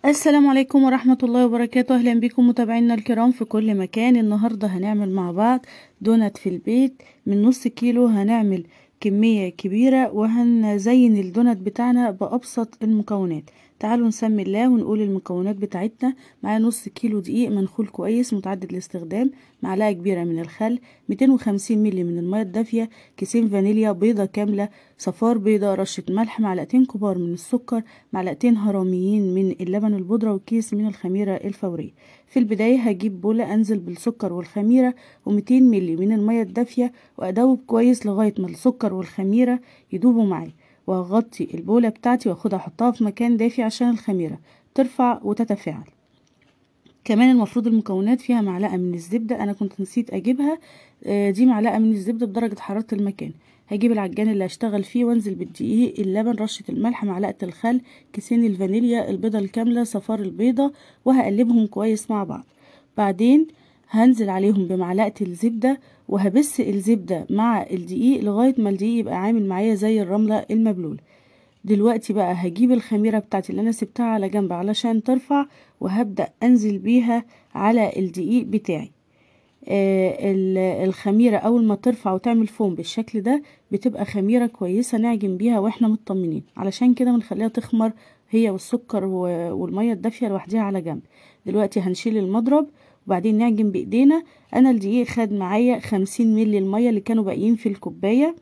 السلام عليكم ورحمة الله وبركاته. أهلا بكم متابعينا الكرام في كل مكان. النهاردة هنعمل مع بعض دونات في البيت من نص كيلو. هنعمل كمية كبيرة وهنزين الدونات بتاعنا بأبسط المكونات. تعالوا نسمي الله ونقول المكونات بتاعتنا. معايا نص كيلو دقيق منخول كويس متعدد الاستخدام، معلقة كبيرة من الخل، 250 ملي من المية الدافية، كيسين فانيليا، بيضة كاملة، صفار بيضة، رشة ملح، معلقتين كبار من السكر، معلقتين هرميين من اللبن البودرة، وكيس من الخميرة الفورية. في البداية هجيب بولة انزل بالسكر والخميرة و200 ملي من المية الدافية وادوب كويس لغاية ما السكر والخميرة يدوبوا معايا، وهغطي البولة بتاعتي واخدها احطها في مكان دافي عشان الخميرة ترفع وتتفاعل. كمان المفروض المكونات فيها معلقة من الزبدة، انا كنت نسيت اجيبها، دي معلقة من الزبدة بدرجة حرارة المكان. هجيب العجان اللي هشتغل فيه وانزل بالدقيق، اللبن، رشة الملح، معلقة الخل، كيسين الفانيليا، البيضة الكاملة، صفار البيضة، وهقلبهم كويس مع بعض. بعدين هنزل عليهم بمعلقة الزبدة وهبس الزبدة مع الدقيق لغاية ما الدقيق يبقى عامل معايا زي الرملة المبلولة. دلوقتي بقى هجيب الخميرة بتاعتي اللي انا سبتها على جنب علشان ترفع، وهبدأ انزل بيها على الدقيق بتاعي. الخميرة اول ما ترفع وتعمل فوم بالشكل ده بتبقى خميرة كويسة نعجن بيها واحنا مطمنين، علشان كده بنخليها تخمر هي والسكر والمية الدافية لوحديها على جنب. دلوقتي هنشيل المضرب وبعدين نعجن بايدينا. انا الدقيق خد معايا 50 ملي المية اللي كانوا باقيين في الكوباية.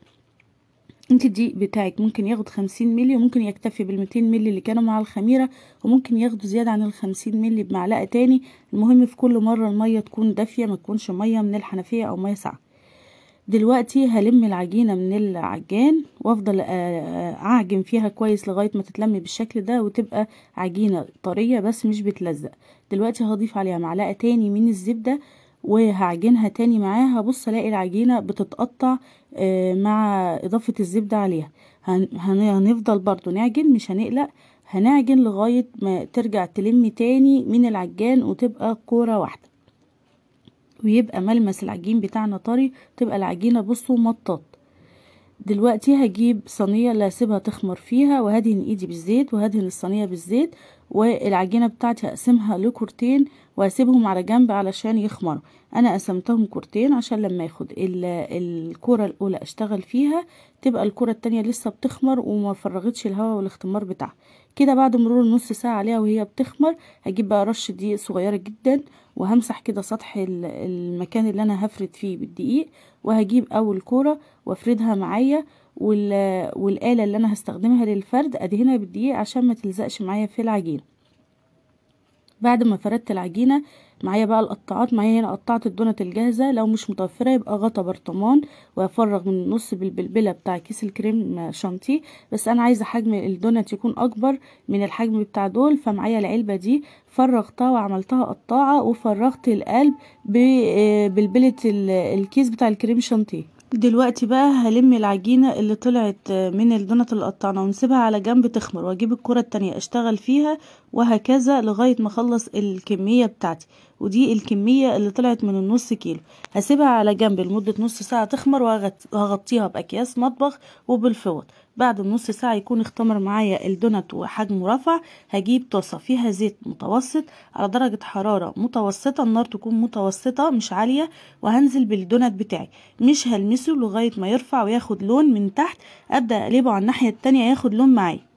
انت الدقيق بتاعك ممكن ياخد 50 ملي، وممكن يكتفي بال200 ملي اللي كانوا مع الخميرة، وممكن ياخدوا زيادة عن ال50 ملي بمعلقة تاني. المهم في كل مرة المية تكون دافية، ما تكونش مية من الحنفية او مية ساقعة. دلوقتي هلم العجينة من العجان وافضل اعجن فيها كويس لغاية ما تتلم بالشكل ده وتبقى عجينة طرية بس مش بتلزق. دلوقتي هضيف عليها معلقة تاني من الزبدة وهعجنها تاني معاها. هبص الاقي العجينة بتتقطع مع اضافة الزبدة عليها. هنفضل برضو نعجن، مش هنقلق، هنعجن لغاية ما ترجع تلم تاني من العجان وتبقى كورة واحدة، ويبقى ملمس العجين بتاعنا طري، تبقى العجينة بصوا مطاط. دلوقتي هجيب صينية اللي هسيبها تخمر فيها، وهدهن ايدي بالزيت وهدهن الصينية بالزيت، والعجينة بتاعتي هقسمها لكورتين وهسيبهم على جنب علشان يخمروا. انا قسمتهم كورتين عشان لما ياخد الكرة الاولى اشتغل فيها تبقى الكرة التانية لسه بتخمر وما فرغتش الهواء والاختمار بتاعها. كده بعد مرور نص ساعة عليها وهي بتخمر هجيب بقى رشة دقيق صغيرة جدا وهمسح كده سطح المكان اللي انا هفرد فيه بالدقيق، وهجيب اول كرة وافردها معايا، والآلة اللي انا هستخدمها للفرد ادهنها بالدقيق عشان ما تلزقش معايا في العجينة. بعد ما فردت العجينة معايا بقى القطاعات، معايا هنا قطعت الدونات الجاهزة، لو مش متوفرة يبقى غطا برطمان، وافرغ من النص بالبلبلة بتاع كيس الكريم شانتيه، بس انا عايزة حجم الدونات يكون اكبر من الحجم بتاع دول، فمعايا العلبة دي فرغتها وعملتها قطاعة وفرغت القلب ببلبلة الكيس بتاع الكريم شانتيه. دلوقتي بقى هلم العجينة اللي طلعت من الدونات اللي قطعناها ونسيبها على جنب تخمر، واجيب الكرة التانية اشتغل فيها، وهكذا لغاية ما اخلص الكمية بتاعتي. ودي الكمية اللي طلعت من النص كيلو، هسيبها على جنب لمدة نص ساعة تخمر، وهغطيها بأكياس مطبخ وبالفوط. بعد النص ساعة يكون اختمر معايا الدونات وحجمه رفع. هجيب طاسة فيها زيت متوسط على درجة حرارة متوسطة، النار تكون متوسطة مش عالية، وهنزل بالدونات بتاعي، مش هلمسه لغاية ما يرفع وياخد لون من تحت. ابدأ اقلبه على الناحية التانية ياخد لون معايا.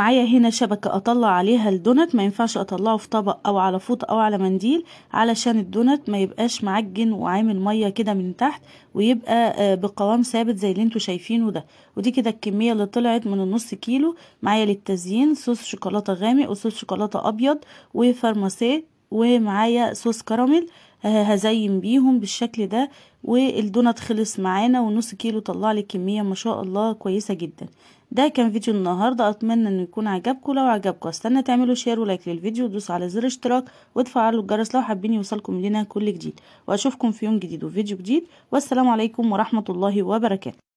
معايا هنا شبكة اطلع عليها الدونات، ما ينفعش اطلعه في طبق او على فوط او على منديل علشان الدونات ما يبقاش معجن وعامل مية كده من تحت، ويبقى بقوام ثابت زي اللي انتوا شايفينه ده. ودي كده الكمية اللي طلعت من النص كيلو. معايا للتزيين صوص شوكولاتة غامق وصوص شوكولاتة ابيض وفرماسيه، ومعايا صوص كراميل، هزين بيهم بالشكل ده. والدونات خلص معانا، ونص كيلو طلع لي كمية ما شاء الله كويسة جدا. ده كان فيديو النهارده، اتمنى انه يكون عجبكم. لو عجبكم استنى تعملوا share و like للفيديو، ودوسوا على زر اشتراك وتفعلوا الجرس لو حابين يوصلكم لنا كل جديد. واشوفكم في يوم جديد وفيديو جديد، والسلام عليكم ورحمة الله وبركاته.